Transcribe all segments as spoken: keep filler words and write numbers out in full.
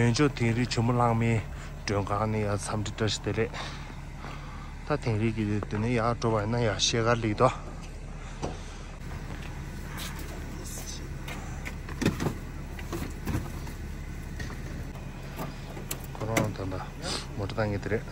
ཡོན་ལྕོག་དིང་རི་ཇོ་མོ་གླང་མའི་མགྲོན་ཁང་ནས་ཡར་འཚམས་འདྲི་བཀྲ་ཤིས་བདེ་ལེགས། ད་དིང་རི་གི་དེ་ནས་ཡར་འགྲོ་བ་ཡིན་ན་ཡར་ཤེལ་དཀར་སླེབས་འདུག་ཁོ་རང་ད་ལྟ་མོ་ཊ་བཏང་མཁན་དེ་རེད།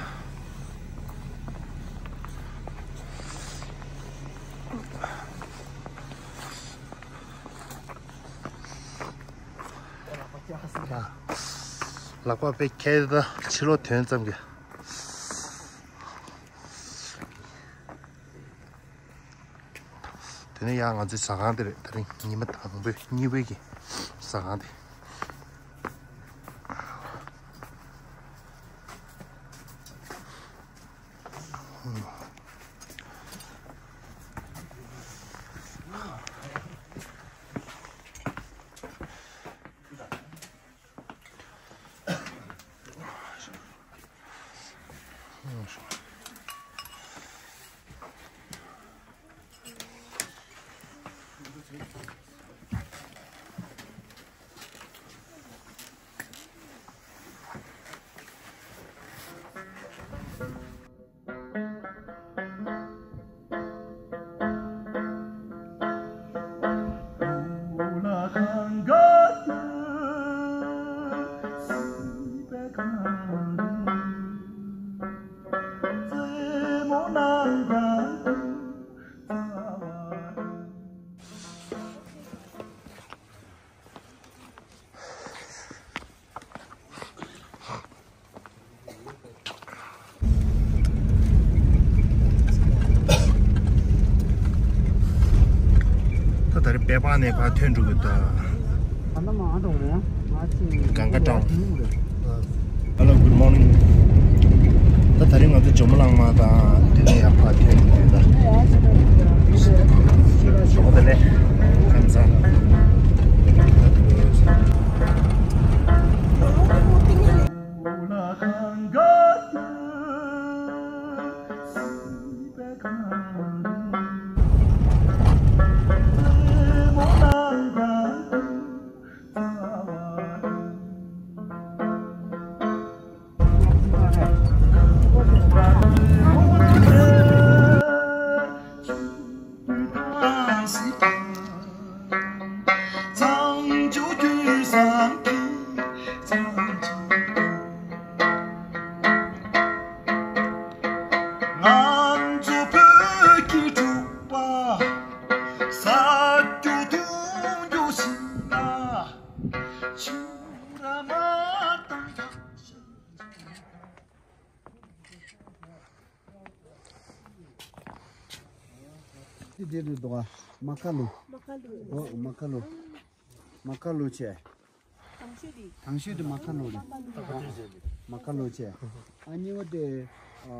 ལག་པ་དཔེ་ཁྱེར་ད་ཕྱི་ལོགས་ཐོན་ཙམ་གྱི། དེ་ནས་ཡང་ང་ཚོའི་ཟ་ཁང་དེ་རེད། དེ་རིང་ཉི་མ་དང་པོའི་གཉིས་པའི་གི་ཟ་ཁང་དེ། ད་ད་རེས་པེ་པ་ནས་ཕར་ཐོན་འགྲོ་གི་ད། གང་ག་གྲོང་། Hello, good morning. ད་ད་རིང་ང་ཚོ་ཇོ་མོ་གླང་མ་དང་དེ་ནས་ཡར་ཕར་ཐོན་འགྲོ་གི་ད། ཇོ་མོ་དེ་ལས་ཁམས་བཟང་། འདི་འདི་རེད་འདུག་ག་མ་ཁ་ལུ། མ་ཁ་ལུ། ཨོ་མ་ཁ་ལུ། མ་ཁ་ལུ་བྱས། དང་ཤོས་དེ། དང་ཤོས་དེ་མ་ཁ་ལུ་རེད། མ་ཁ་ལུ་བྱས། ཨ་གཉིས་པ་དེ་ཨ་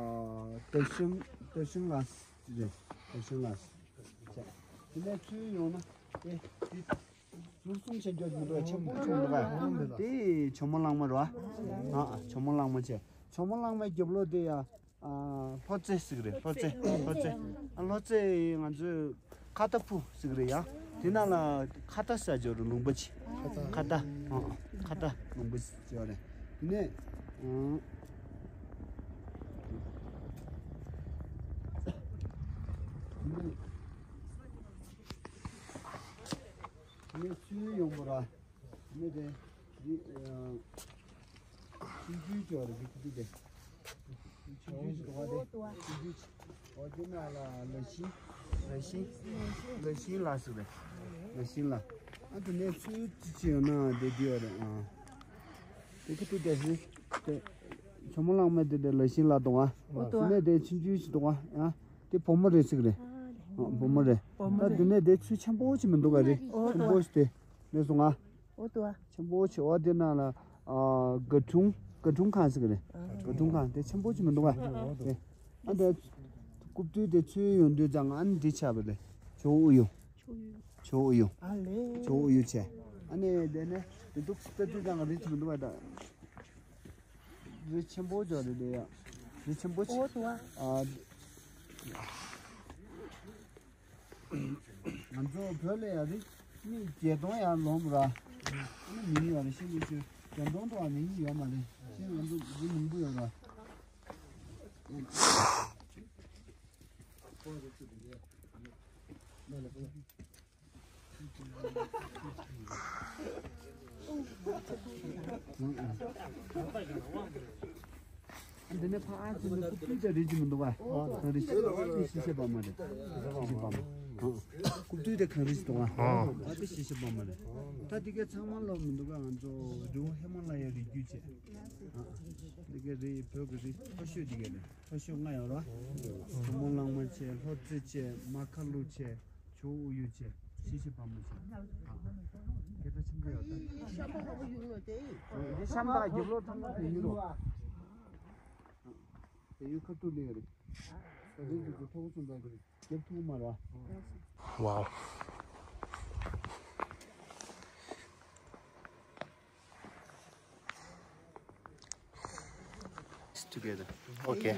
ཏོ་ཤུན་ཏོ་ཤུན་ལགས་རེད། ཏོ་ཤུན་ལགས་བྱས། དེ་ནས་ཚུར་ཡོང་ན་དེ་དེ། ཟུར་གསུམ་བྱེད་རྒྱུ་མི་འདུག་ཆེན་པོ་ཆེན་པོ་འདུག་དེ་ཇོ་མོ་གླང་མ་རེད་བ། ཨ་ཇོ་མོ་གླང་མ་བྱས། ཇོ་མོ་གླང་མའི་རྒྱབ་ལོགས་དེ་ཡ། ཨ་ལྷོ་རྩེ་ཟེར་གི་རེད། ལྷོ་རྩེ་ལྷོ་རྩེ། ཨ་ལྷོ་རྩེ་ང་ཚོས་ཁ་ཏ་ཕུ་ཟེར་གི་རེད་ཡ། དེ་ནང་ལ་ཁ་ཏ་ཟེར་ཅིག་ཡོད་རེད། ལུང་པ་ཅིག་ཁ་ཏ། ཨ་ཁ་ཏ་ལུང་པ་ཅིག་ཡོད་རེད། དེ་ནས་ཨ་དེ་ནས་དེ་ནས་ཚུར་ཡོང་བ་ར། ནི་དེ། འདི། ཆུང་ཆུང་ཅོག་རེད་འདི་ཁུ་དེ། ཆུང་ཆུང་ཅོག་དེ། ཆུང་ཆུང་ཅོག་འོ་དེ་ན་ལ་ལ་ཤིང་། ལ་ཤིང་། ལ་ཤིང་ལ་ཟེར་རེད། ལ་ཤིང་ལ། ཨ་དེ་ནས་ཚུར་ཅི་ཅི་ཡོད་ན་དེ་འདི་ཡོད་རེད་ཨ། དེ་ཁུ་དེ་དེ་ཟེར། དེ། ཇོ་མོ་གླང་མ་དེ་དེ་ལ་ཤིང་ལ་དོང་ཨ། འོ་དེ་ནས་དེ་ཆུང་ཆུང་ཅིག་དོང་ཨ། དེ་བུ་མོ་རེད་ཟེར་གི་རེད། ཨ་བུ་མོ་རེད། ད་དེ་ནས་དེ་ཚུར་ཆེན་པོ་ཅིག་མི་འདུག་ག་རེད། འོ་དེ་ཆེན་པོ་ཞིག་དེ། ལས་སོང་ང་། འོ་དུ་བ། ཆེན་པོ་ཆེ་བ་དེ་ནང་ལ་ཨ་སྒ་ཁྲུང་སྒ་ཁྲུང་ཁང་ཟེར་གི་རེད། སྒ་ཁྲུང་ཁང་དེ་ཆེན་པོ་ཅིག་མི་འདུག་ག་དེ་ཨ་དེ་རྐུབ་སྟོད་དེ་ཚུར་ཡོང་དུས་ཙང་ཨ་ནི་འདི་ཆགས་པ་རེད། ཇོ་ཨུ་ཡོང་། ཇོ་ཨུ་ཡོང་། ཨ་ལེ། ཇོ་ཨུ་ཡོང་བྱས། ཨ་ནི་དེ་ནས་དེ་འདུག་ལྟ་དུས་ཙང་རི་ཆེན་མི་འདུག་ག་ད། རི་ཆེན་པོ་ཅིག་རེད་དེ་ཡ། རི་ཆེན་པོ་ཆེ། འོ་དུ་བ། ཨ། ང་ཚོ་བོད་ལ་ཡ་རི་མི་བརྒྱད་སྟོང་ཡར་ལོངས་པ་ར། ཨ་ནི་མི་ཡོད་རེད་ཤི་མི་ཤི། ཡང་གདོང་དུ་བ་མི་ཡིན་ཡོད་མ་རེད། ཤིང་ང་ཚོ་ཡིན་མང་པོ་ཡོད་ར། འདི་ནས་ཕར་ཨ་ཙི་ནས་ཀུ་པི་ཏུ་དེ་རེད་ཀྱི་མི་འདུག་ག་གངས་རི་ཞིག་ཨ་ཏི་ཤི་ཤི་པ་མ་རེད། ཤི་ཤི་པ་མ། ཀུ་པི་ཏུ་དེ་གངས་རི་ཞིག་འདུག་ག་ཨ་ཏི་ཤི་ཤི་པ་མ་རེད། ད་དེ་གའི་ཚང་མ་ལོ་མི་འདུག་ག་ང་ཚོ་རི་བོ་ཧི་མ་ལ་ཡའི་རི་རྒྱུད་བྱས། འདི་གའི་རི་བོད་ཀྱི་རི་ཕ་ཤོད་འདི་གའི་རེད། ཕ་ཤོད་ལྔ་ཡོད་ར། བུ་མོ་གླང་མ་བྱས། ལྷོ་རྩེ་བྱས། མ་ཁ་ལུ་བྱས། ཇོ་ཨུ་ཡུ་བྱས། ཤི་ཤི་པ་མོ་བྱས། སྐད་གྲགས་ཆེན་པོ་ཡོད་ད། ཤམ་པ་ཧ་པོ་ཡུལ་ལོ་དེ། ཤམ་པ་རྒྱབ་ལོགས་ཚང་མ་དེ་ཡུལ་རོ། དེ་ཡུལ་ཁ་ཐུག་ལེ་རེད། ད་རེས་ཀྱི་ཐོག་གསུམ་པ་རྒྱབ་ཐུག་མ་ར། Wow. Together. Okay.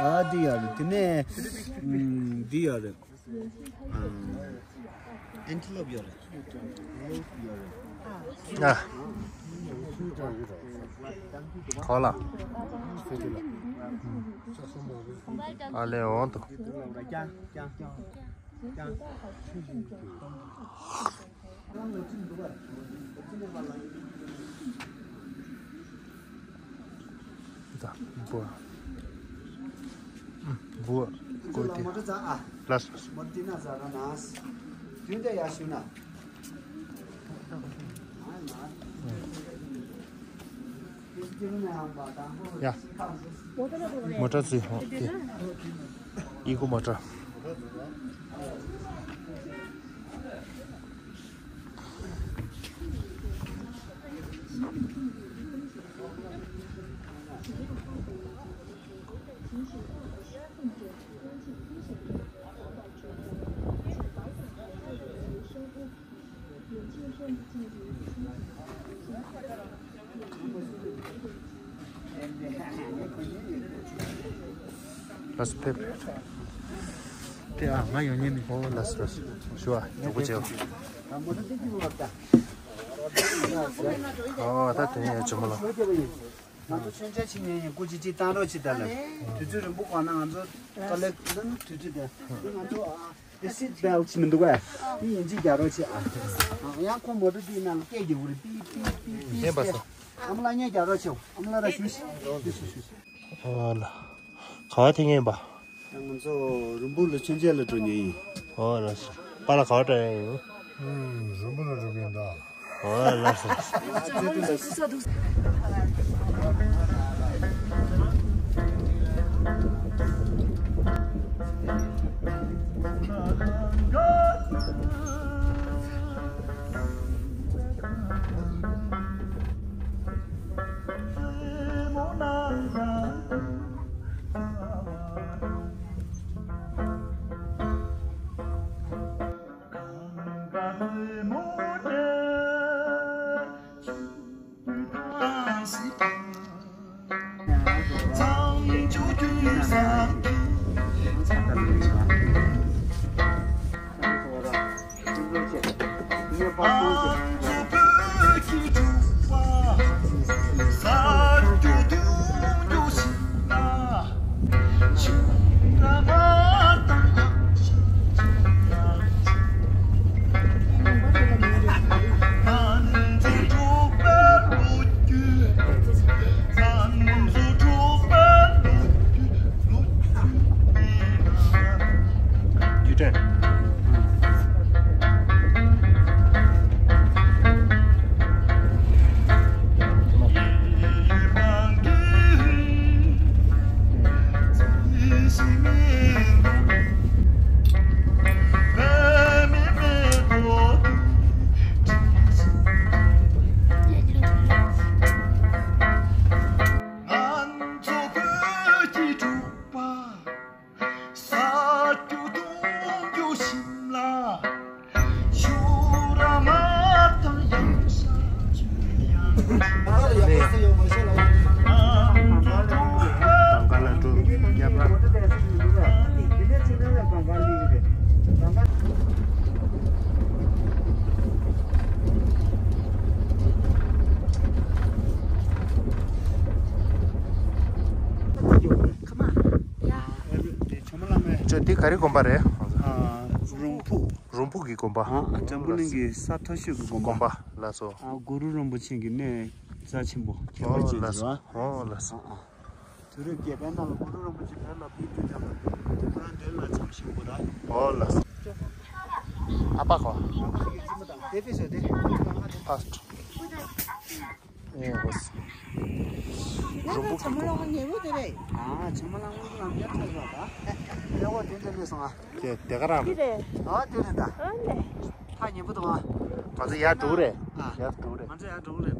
ཨ་འདི་ཡ་རེད། དེ་ནས་ཨམ་འདི་ཡ་རེད། ཨན་ཊི་ལོབ་ཡོད་རེད། ཨ། ག་ལ། ཨ་ལེ་འོང་དུ། ད་འབུ། འབུ་བརྐོས་ཏེ། ལགས་སོ། ཡ། མོ་ཊ་ཟིག་ཧོ་ཏེ། ཨི་ཀོ་མོ་ཊ། ལགས་སོ། ཕེབས་ཕེབས། དེ་ཨ་ང་ཡོང་ཉན་ནི། ཨོ་ལགས་སོ་ལགས་སོ། ཞུ་བ་མགྱོགས་པོ་བྱེད། ཨོ་ད་དེ་ནས་ཇོ་མོ་ལགས། ང་ཚོ་མཆོད་མཇལ་ཕྱིན་ཉན་ཡིན། སྐུ་མཁྱེན་ཅིག་བཏང་རོགས་བྱེད་ད་ལ། དུས་ཚོད་རིང་པོ་གོང་ན་ང་ཚོ་དཀའ་ལས་ཁག་ན་དུས་ཚོད་དེ་ང་ཚོ་ཨ། དེ་སིཊ་བེལ་ཊི་མི་འདུག་གས། དེ་ཡིན་གཅིག་རྒྱག་རོགས་བྱེད་ཨ། ཡང་ཁོ་མོ་ཊ་དེའི་ནང་ལ་སྐད་རྒྱག་གི་རེད། པི་པི་པི་པི་ཡིན་པ་ཟེར། ཨ་མ་ལགས་ངས་རྒྱག་རོགས་བྱེད། ཨ་མ་ལགས་ར་ཞུ་ཞུ་ཞུ་ཞུ་ཞུ། ཨ་ལ། ག་བ་དེ་ངན་པ། ང་ཚོ་རིན་སྤུངས་ལ་མཆོད་མཇལ་ལ་འགྲོ་ཉེ་ཡིན། ཨོ་ལགས་སོ། པཱ་ལགས་ག་བ་འགྲོ་ཡ་ཡིན། ཨུམ། རིན་སྤུངས་ལ་འགྲོ་གི་ཡིན་ད། ཨོ་ལགས་སོ། གངས་དཀར་ལ་འགྲོ་ཡ་པ། ཁ་མ་ཡ། ཅོ་འདི་ག་རེ་དགོན་པ་རེད། རོང་ཕུག་རོང་ཕུག་གི་དགོན་པ། ཨ། འཛམ་བུ་གླིང་གི་ས་མཐོ་ཤོས་ཀྱི་དགོན་པ། དགོན་པ་ལགས་སོ། ཨ། གུ་རུ་རིན་པོ་ཆེ་གི་གནས་རྩ་ཆེན་པོ་ཁྱད་པར་ཅན་ཞིག་རེད་པ། ཨོ་ལགས་སོ། ཨ། ཨ། དུས་རབས་བརྒྱད་པའི་ནང་ལ་གུ་རུ་རིན་པོ་ཆེ་བོད་ལ་ཕེབས་དུས་ཙམ་པ་དེ་ཁོ་རང་མདུན་ལ་འཆམ་ཞིག་དགོས་ར། ཨོ་ལགས་སོ། ཨ་པ་ཁོ། དེ་ཕེབས་སོ་དེ། ཕ་སི་ཊི། ཨེ་ཧོ་སི། རོང་པོ་ཆུ་མོ་གླང་མ་ཉེ་པོ་དེ་རེད། ཨ། ཆུ་མོ་གླང་མ་ལམ་ཡར་ཐག་ཡོད་པ། ཨེ་ཧོ་དེ་འདྲ་སླེབས་སོང་ཨ། དེ་དེ་ག་རང་རེད། ཨ་དེ་རེད་ད། ཨ་ནས། ཐག་ཉེ་པོ་འདུག་ཨ། ང་ཚོ་ཡར་འགྲོ་གི་རེད། ཨ། ཡར་འགྲོ་གི་རེད། ང་ཚོ་ཡར་འགྲོ་གི་རེད།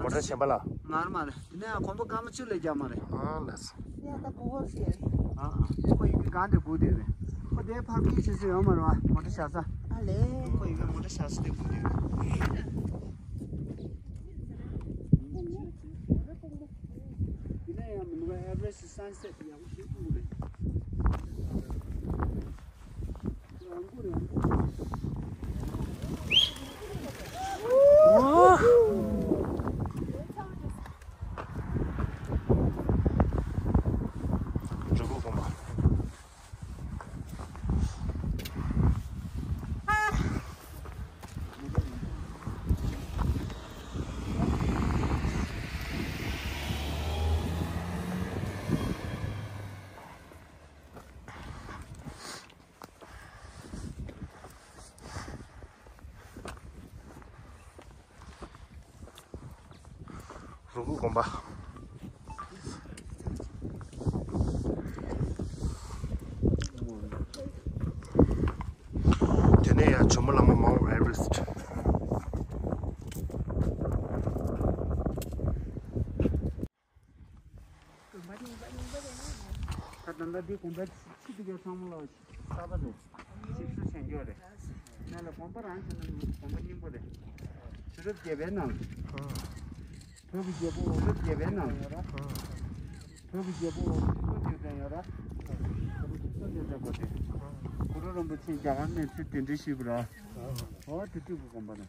མོ་ཊ་གཞན་པ་ལ། མ་རེད་མ་རེད། དེ་ནས་གོམ་པ་སྐར་མ་བཅུ་ལས་རྒྱག་མ་རེད། ཨ་ལགས་སོ། ཡ་ད་གོ་བ་ཤེས། ཨ་ཨ། ཁོ་ཡི་གེ་གང་དེ་སྒུག་བསྡད་རེད། ཁོ་དེ་ཕར་ཀིང་བྱེད་ས་ཡོད་མ་རེད་པ། མོ་ཊ་བཞག་ས། ཨ་ལས། ཁོ་ཡི་གེ་མོ་ཊ་བཞག་ས་དེ་སྒུག་བསྡད་རེད། དེ་ནས་ཡང་མི་འདུག་ཨེ་ཝ་རེ་སི་ཊི་སན་སེ་ཊི་ཡག་པོ་ཞིག་འདུག་རེད། རོང་པོ་དགོན་པ། དེ་ནས་ཡང་ཇོ་མོ་གླང་མ་མའོན་ཨེ་ཝ་རེ་སི་ཊི། དགོན་པ་རྙིང་པ་རྙིང་པ་རེད་ན། ད་ད་ལྟ་འདི་དགོན་པ་ཕྱི་དེ་ག་ཚང་མ་ལ་གསར་པ་རེད། ཞིག་གསོ་བྱེད་འཇོག་རེད། ན་ལ་དགོན་པ་རང་བྱས་ན་དགོན་པ་རྙིང་པ་རེད། དུས་རབས་བརྒྱད་པའི་ནང་། བོད་ཀྱི་རྒྱལ་པོ་དུས་རབས་བརྒྱད་པའི་ནང་ཡོད་ར། བོད་ཀྱི་རྒྱལ་པོ་སུ་འདྲ་ཡོད་ར། སུ་འདྲ་ཡོད་པ་དེ། གུ་རུ་རིན་པོ་ཆེ་རྒྱ་གར་ནས་ཚུར་གདན་འདྲེན་ཞུས་པ་ར། འོ་དེ་དུས་ཀྱི་དགོན་པ་རེད།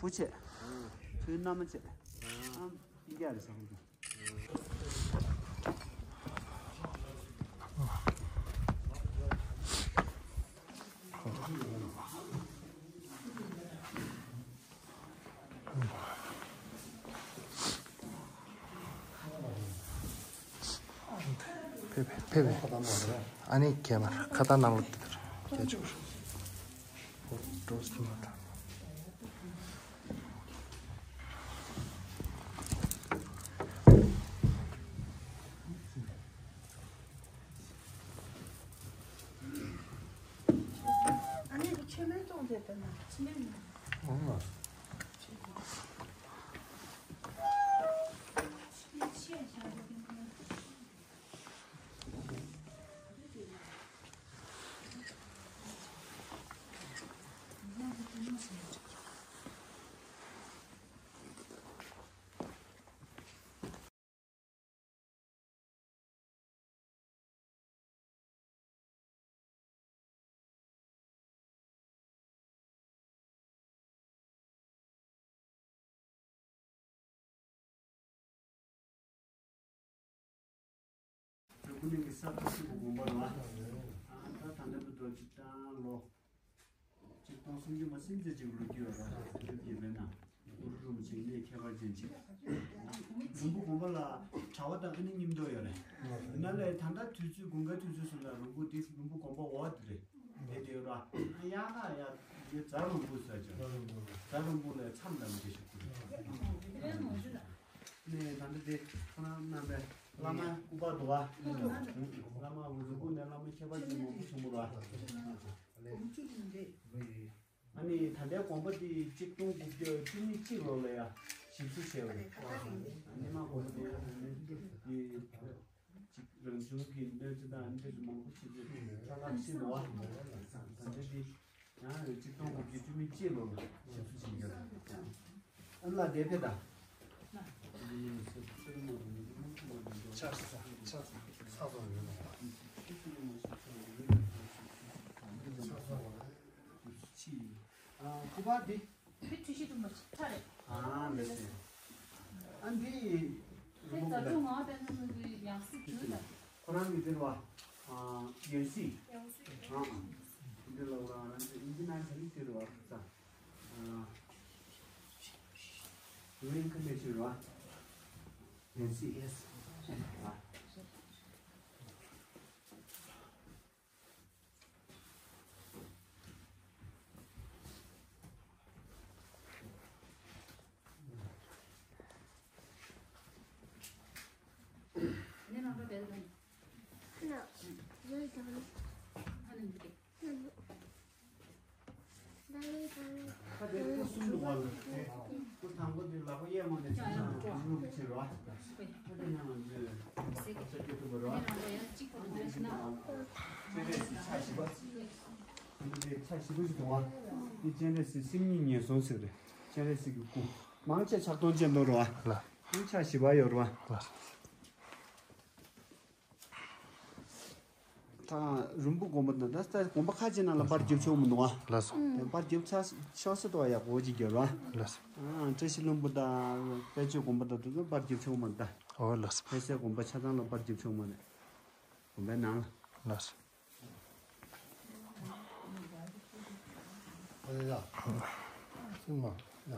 བུ་ཆེ། བུ་མནའ་མ་བྱས། ཨ། ཡིན་གྱི་རེད་བསམ་གྱི་འདུག་ཕེབས་པས་ཕེབས་པས། ཨ་ནི་ཁྱེད་མར་ཁ་བཏགས་ནང་ལ་བསྡད་དེ། རྒྱ་ཆོག་ཧོ་ཀྲོས་ཀྱི་མ་འདྲ། ཨ་ནི་ཆེ་མེད་གཏོང་དེ་ད་ན་ཆེ་མེད་ན། ཨོ། སྐུ་ནས་ཀྱི་ས་ཁུ་སི་གུ་དགོངས་པ་རེད་བ། ཨ་ད་ད་འདྲ་པོ་འགྲོ་ཅིག་བཏང་ལོ། ཆིག་སྟོང་སུམ་ཅུ་མ་ཟིན་ཙམ་ཅིག་ལོ་རྒྱུས་ཡོད་ར། དེ་ཚོ་རྒྱུས་མེད་ན། གུ་རུ་རིན་པོ་ཆེ་གནས་ཁྱད་པར་ཅན་ཅིག་རིན་པོ་དགོངས་པ་ལ་གྲྭ་པ་དང་ཨ་ནེ་མཉམ་དུ་ཡོད་རེད། ཡིན་ན་ལས་ད་ལྟ་དུས་ཚོད་དགུན་ཁའི་དུས་ཚོད་སུ་ལ་རིན་པོ་དེ་རིན་པོ་དགོངས་པ་འོག་དེ་རེད། དེ་དེ་ར། ཡ་ཧ་ཡ། དེ་རྫ་རིང་པོ་ཟེར་ཅིང་། རྫ་རིང་པོ་ལས་མཚམས་ལ་མི་དེ་ཞིག་ཁུར། ནས་ད་ལྟ་དེ་ཁོ་རང་རྣམ་པའི་བླ་མ་སྐུ་པར་འདུག་བ། བླ་མ་འུ་ཚོ་སྐུ་ནས་བླ་མ་ཁྱད་པར་ཅན་མང་པོ་བྱུང་བ་ར། ཨ་ནི་ད་ལྟའི་དགོངས་པ་དེ་གཅིག་སྟོང་དགུ་བརྒྱ་བཅུ་མེད་གཅིག་ལོ་ལ་ཡ་ཞིབ་འཚོལ་བྱས་པ་རེད། ཨ་ནི་མ་དགོངས་པ་དེ་ཡ་ད་ནི་དེ། ཅིག་རང་བྱུང་གི་གནོད་འཚེ་དང་འདི་ཚོ་མང་པོ་ཞིག་གིས་ཁྱབ་ཁ་ཕྱིན་འདུག་བ། ད་ལྟ་འདི་ཡང་གཅིག་སྟོང་དགུ་བརྒྱ་བཅུ་མེད་གཅིག་ལོ་ལ་ཞིབ་འཚོལ་བྱེད་རྒྱུ་རེད། ཨ་ལ་དེ་ཕེ་ད། ཆགས་ས་ཆགས་ས་ས་སོང་ཡོད་ནོ། ཆགས་ས་ཆགས་ས་ཆགས་ས། ཨ་ཁུ་པ་འདི། ཁོའི་འཁྲུལ་གཞི་དུ་མ་ཆགས་རེད། ཨ་ལེ་སེ། ཨ་འདི། ཁོའི་རྫ་ཆུ་ངའོ་དེ་ནི་ཡང་སྲིད་དུ་ལ། ཁོ་རང་གི་འདི་རེད་བ། ཨ་ཡང་སྲིད། ཡང་སྲིད། ཨ་ཨ། འདི་ལ་རང་རང་གི་ཨིན་ཇི་ནང་ག་རེ་འདི་རེད་བ་ཁུ་ཚ། ཨ་རི་ཨིན་ཁར་ནེ་ཤན་རེད་བ། ཡང་སྲིད། ཡེ་སི། ཨ། ཁ་དེ་སྐུ་གསུམ་འདུག་བ་ལ། སྐུ་དང་པོ་དེ་ལག་པ་གཡས་ངོས་ནས་ཆ་ཚང་རུབ་ཕྱིར་རོ། ཁ་དེ་ནང་ལ་འཛུལ། ཁ་ཆ་སྐྱེ་ཐུབ་པ་རོ། སྤྱན་རས་གཟིགས་ཕྱག་བཞི་པ། ཁ་དེ་ཕྱག་བཞི་པ་ཞིག་འདུག་བ། འདི་སྤྱན་རས་གཟིགས་སེམས་ཉིད་ངན་སོང་ཟེར་རེད། སྤྱན་རས་གཟིགས་ཀྱི་སྐུ། མང་ཆེ་ཕྱག་སྟོང་ཅན་འདུག་རོ། ལ། ཕྱག་བཞི་པ་ཡོད་རོ། ལ། ད་རིན་པོ་དགོན་པ་དང་ད་ལྟ་དགོན་པ་ཁ་ཅིག་ནང་ལ་པར་རྒྱབ་ཆོག་མི་འདུག་ཨ། ལགས་སོ། དེ་པར་རྒྱབ་ཆ་ཆོག་ས་དོ་ཡག་པོ་ཅིག་རྒྱབ་ར། ལགས་སོ། ཨ་བཀྲ་ཤིས་ལྷུན་པོ་དང་དཔལ་ཆོས་དགོན་པ་དང་དེ་ཚོ་པར་རྒྱབ་ཆོག་མི་འདུག་ཨོ་ལགས་སོ། ཕལ་ཆེར་དགོན་པ་ཆ་ཚང་ལ་པར་རྒྱབ་ཆོག་མ་རེད། དགོན་པའི་ནང་ལ། ལགས་སོ། ཨ་ཡ། སྲིང་མ་ཡ།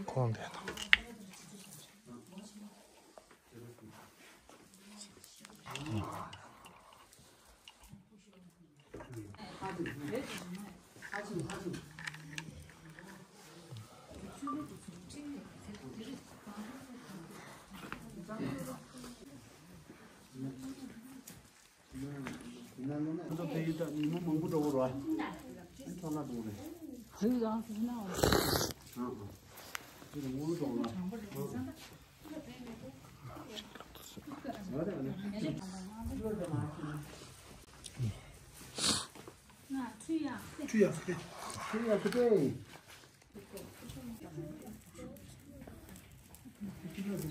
ཁོང་དེ་ན། ཁོ་ཚོ་ཕ་གི་ད་ཉིན་མོ་མང་པོ་འགྲོ་གི་རེད་བ། ཨ་ནི་ཐོག་ལ་འགྲོ་གི་རེད། རིགས་རང་སུ་ན། ཨ་ཨ། ཁོ་ཚོ་ངོ་འགྲོ་གི་རེད། ཁྲུ་ཡག་ཁྲུ་ཡག་ཁྲུ་ཡག་ཁྲུ་ཡག་ཁ་ཅིག་འདུག་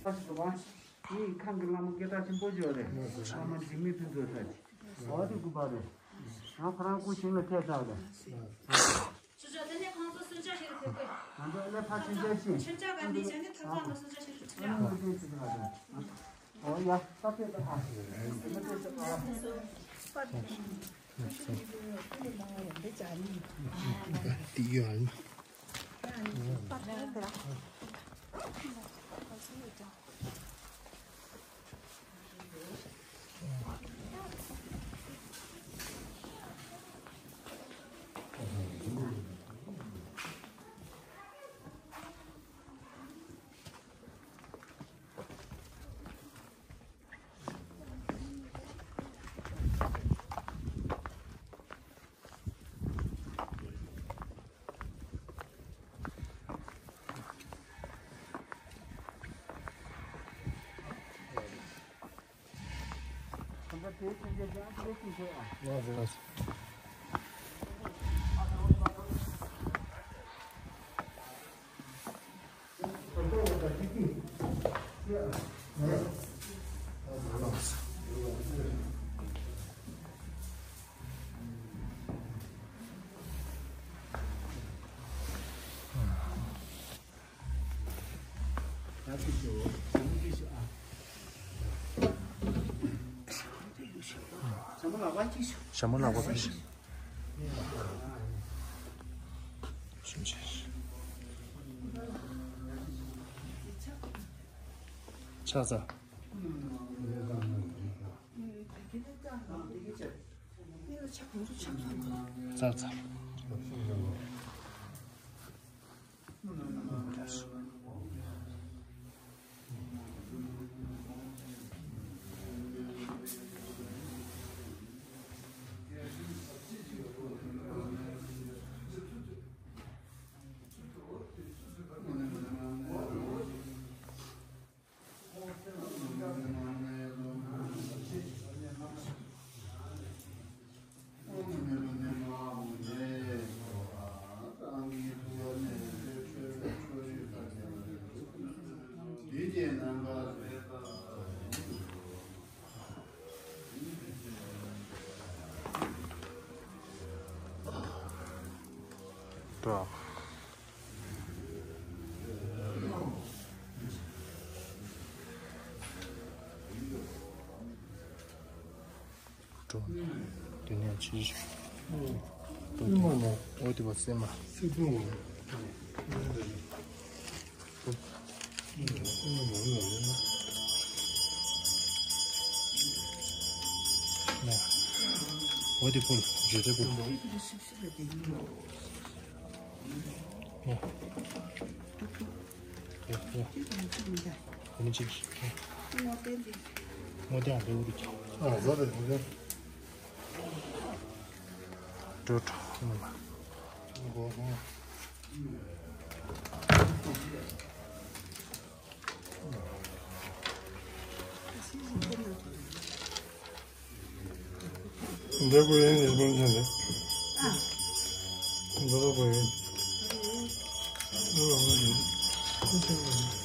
ག་ངའི་ཁང་གི་བླ་མ་སྐད་གྲགས་ཆེན་པོ་ཅིག་ཡོད་རེད། བླ་མ་འཇིགས་མེད་ཕུན་ཚོགས་ལགས་ཀྱི། འོ་དེ་སྐུ་པར་རེད། ང་ཁོ་རང་སྐུ་ཞིང་ལ་ཐད་ཚར་རེད། ཅོ་ཅོ་དེ་ནས་ཁོང་ཚོ་གསོལ་ཇ་ཞིག་ ང་ཚོ་ཨ་ལས་ཕར་ཕྱིན་ཆད་ཕྱིན། ཕྱིན་ཆད་ག་ནས་བྱས་ནས་ཐབ་ཚང་དུ་སོ་ཆ་ཞིག་ཏུ་ཆགས། ཨོ་ཡ། ས་ཕེབས་ད། ཨ། འདི་ཡོད། ཞྭ་མོ་ལག་པ་ཕྱིན། ཕྱག་འཚལ། ཚར་ཚར། འགྲོ། འགྲོ། དེ་ནས་ཕྱིར། ཨོ་དེ་བ་སེ་མ། ཨོ་དེ་ཕུལ། བརྗོད་དེ་ཕུལ། ཡ་ཡ། ཁོ་མི་ཅིག་ངོ་དེ་ཡང་རེ་འུ་རུ་ཀྱང་། ཨ་བཟོ་རེ་འུ་རེ། འགྲོ་གྲོགས་ངོ་མ། འདི་གོ་ཡིན་ནི་སྤུན་ཆེན་འདི། འདི་གོ་ཡིན། འདི་གོ་ཡིན། སྤུན་ཆེན་གོ་ཡིན།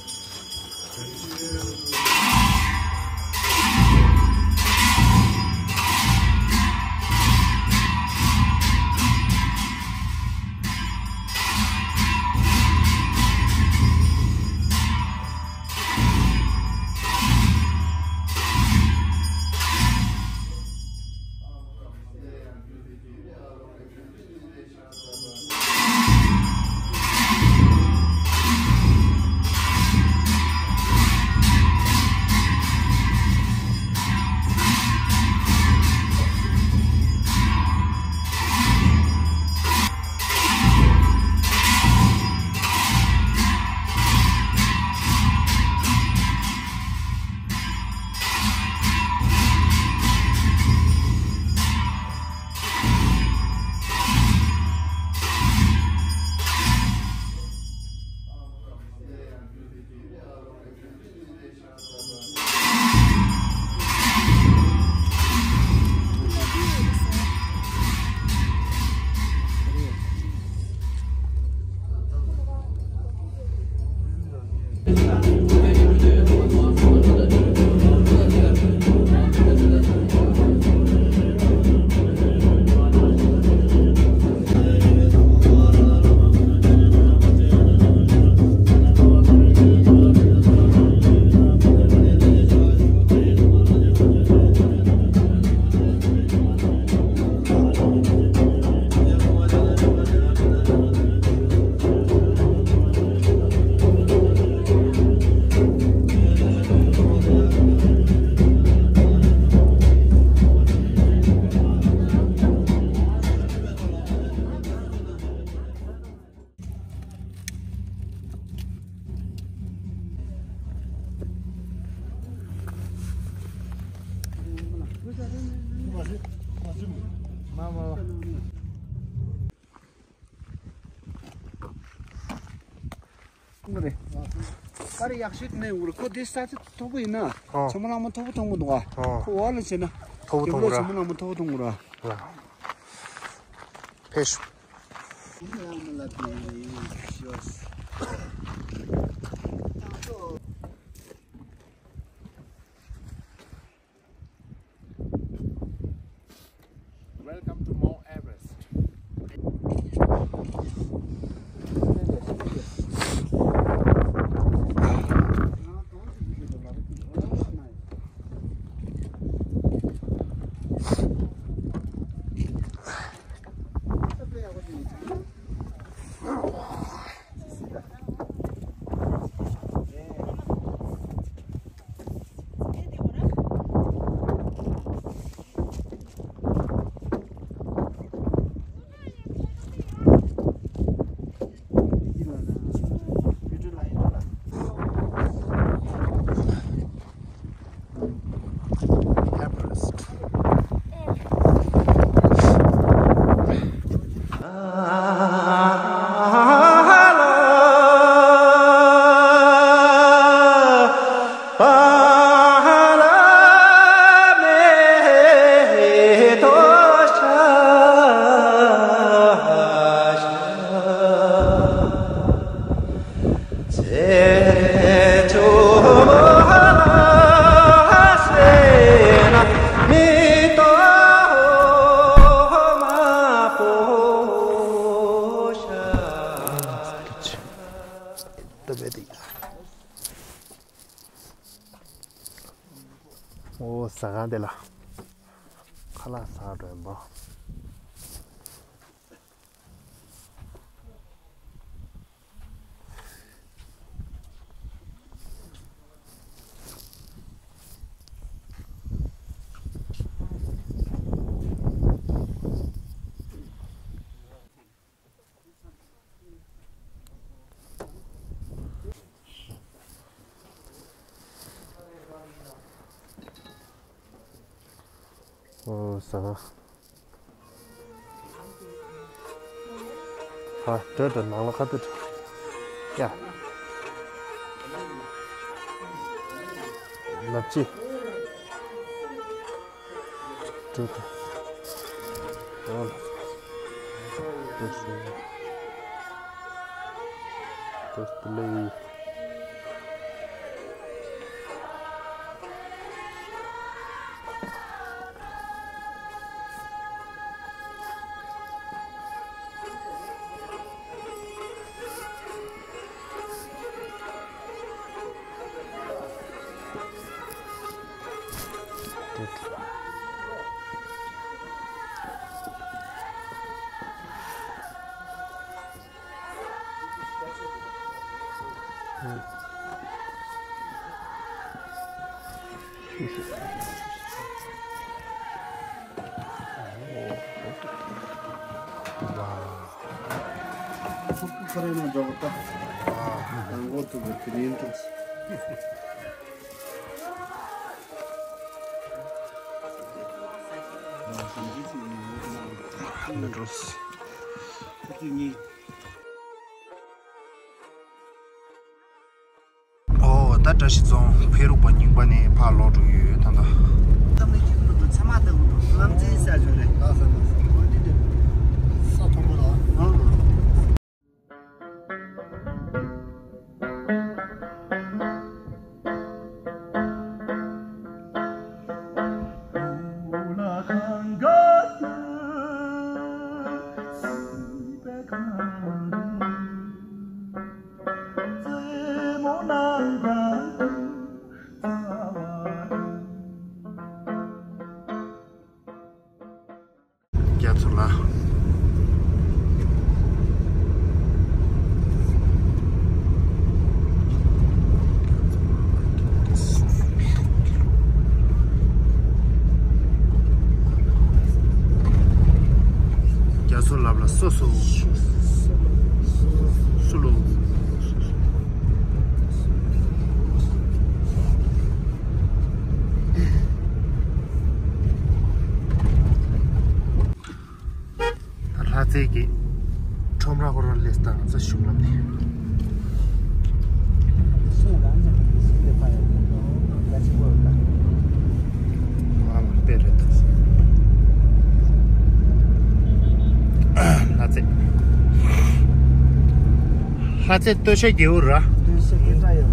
རེད། ཨ་རེ་ཡག་ཤོས་ནས་འུར་ཁོ་དེ་ས་ཆ་མཐོ་པོ་ཡིན་ན། ཨོ། ཚོ་མོ་ལག་མ་མཐོ་པོ་མཐོང་གི་འདུག་ཨ། ཨོ། ཁོ་འོག་ལ་བྱས་ན། མཐོ་པོ་མཐོང་གི་ར། ཚོ་མོ་ལག་མ་མཐོ་པོ་མཐོང་གི་ར། ར། ཕེབས་ཤོག Welcome to Mount Everest. ཨོ་ཟ་ཁང་དེ་ལ་ཁ་ལག་ཟ་འགྲོ་ཡིན་པ། ཨོ་ཟ་ཁང་། ཧ་འགྲོ་འགྲོ། ནང་ལ་ཁ་ཐུག་འགྲོ། ཡ། ལབ་ཅི། འགྲོ་འགྲོ། ཨོ་ལ། འགྲོ་སོང་། འགྲོ་སོང་ལེ། ཨོ། ད་བཀྲ་ཤིས་རྫོང་ཕེ་རུག་པ་རྙིང་པ་ནས་ཕར་ལོག་འགྲོ་གི་ཡོད་ད་ལྟ། ཚང་མ་ལྟ་བུ་འགྲོ། ལམ་འཛིན་ས་ཆོད་རེད། ལགས་སོ་ལགས་སོ། ས་མཐོན་པོ་ལ། ཨང་། རྒྱ་མཚོ་ལ། རྒྱ་མཚོ་ལབ་ལ་སོ་སོ། སུ་ལོ། ལྷ་རྩེ་གི་ཁྲོམ་ར་ཧོ་ར་ལེ་སྟངས་ས་ཞུགས་ལམ་ནས། ལྷ་རྩེ་སྟོད་ཆ་རྒྱལ་པོ་ར། སྟོད་ཆ་རྒྱལ་པོ་ཡོད།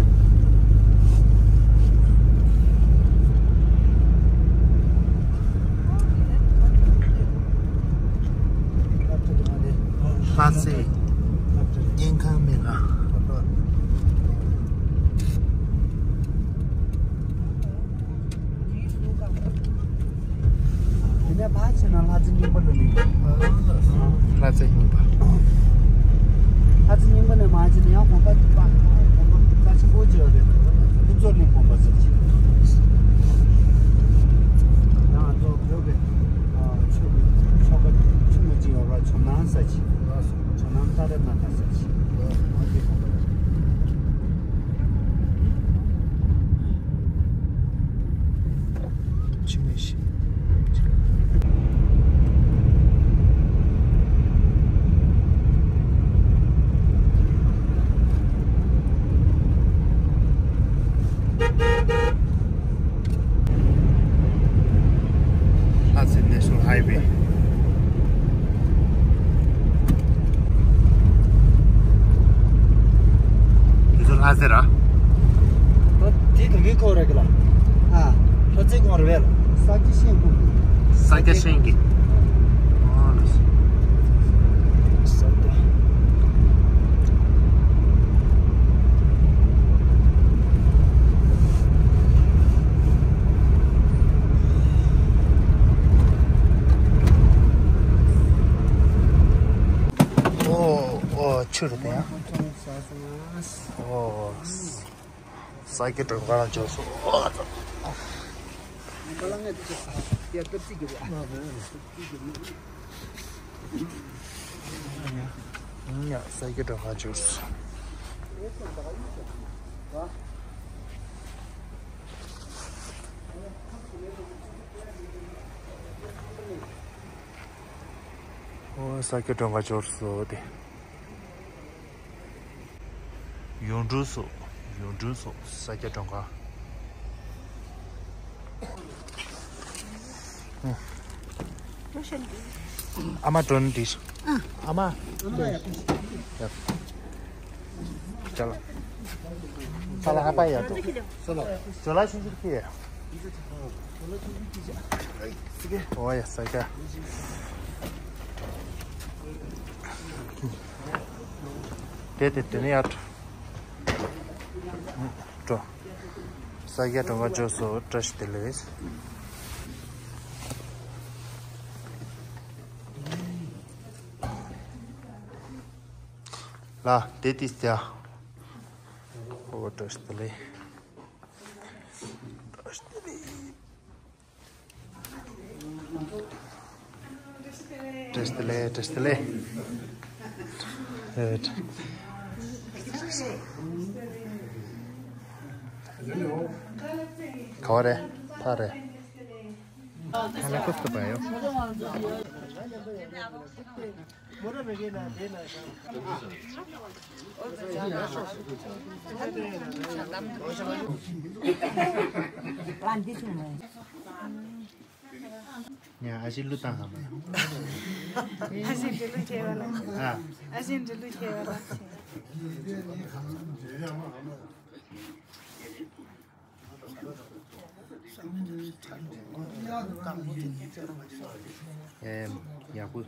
ལྷ་རྩེ་སྙིང་ཁང་མེད་ལ། དེ་ནས་ཕར་ཕྱིན་ན་ལྷ་རྩེ་རྙིང་པ་ལ་སླེབས་ཡོང་། ལྷ་རྩེ་རྙིང་པ། ལྷ་རྩེ་རྙིང་པ་ནས་མར་ཕྱིན་ན་ཡང་དགོན་པ་དེ་དཔེ་དགོན་པ་རྩ་ཆེན་པོ་ཅིག་ཡོད་རེད། ཕུན་ཚོགས་གླིང་དགོན་པ་ཟེར་ཅིག་ཡང་ང་ཚོ་བོད་ཀྱི་ཆོས་ཀྱི་ཆོ་ག་ཆུང་ངུ་ཅིག་ཡོད་ར། ཇོ་ནང་ཟེར་ཅིག་ཇོ་ནང་ཏཱ་ར་ནཱ་ཐ་ཟེར་ཅིག་འོ་དེ་དགོན་པ་རེད། ཆི་མེད་ཤི། ལྷ་རྩེ་National Highway། འདི་ཚོ་ལྷ་རྩེ་ར། ད་དེ་དུང་གི་ཁོ་ར་གི་ལ། ཨ། ལྷ་རྩེ་གོང་རེད་པས། ས་སྐྱ་ཤན་གི། ས་སྐྱ་ཤན་གི། ཨ་ལ། ས་སྐྱ། ཨོ་ཨོ་ཆུ་རེད་དེ་ཡང་། ཨོ། ས་སྐྱ་སྒྲོལ་དཀར་ལ་འབྱོར་སོང་། ཨོ་ཙམ། ཡ་ས་སྐྱ་སྒྲོལ་དཀར་འབྱོར་སོང་། ཨོ་ས་སྐྱ་སྒྲོལ་དཀར་འབྱོར་སོང་དེ། ཡུངས་འབྲུ་སོགས། ཡུངས་འབྲུ་སོགས་ས་སྐྱ་སྒྲོལ་དཀར། ཨ་མ་སྒྲོན་འདི། ཨ་མ། ཨ་མ་ཡ། ཅ་ལག་ཅ་ལག་ཧ་པ་ཡ་ཏོ། ཅ་ལག་ཆུང་ཆུང་ཁྱེར། ཨོ་ཡ་ས་སྐྱ། དེ་དེ་དེ་ནས་ཡར་འགྲོ། ས་སྐྱ་སྒྲོལ་དཀར་འབྱོར་སོང་། བཀྲ་ཤིས་བདེ་ལེགས། ལ་དེ་དེ་སྟེ། ཨོ་བཀྲ་ཤིས་བདེ་ལེགས། བཀྲ་ཤིས་བདེ་ལེགས། བཀྲ་ཤིས་བདེ་ལེགས། བཀྲ་ཤིས་བདེ་ལེགས། ཨེ། ག་བ་རེད། ཕ་རེད། ཁ་ལག་ཁུག་ཏུ་བ་ཡོ། ཉ་ཨ་ཞེ་གླུ་བཏང་ཧ་མ། ཨ་ཞེ་འདྲི་གླུ་ཁྱེར་བ་ལ། ཨ། ཨ་ཞེ་འདྲི་གླུ་ཁྱེར་བ་ལ། ཨེ། ཡག་པོ།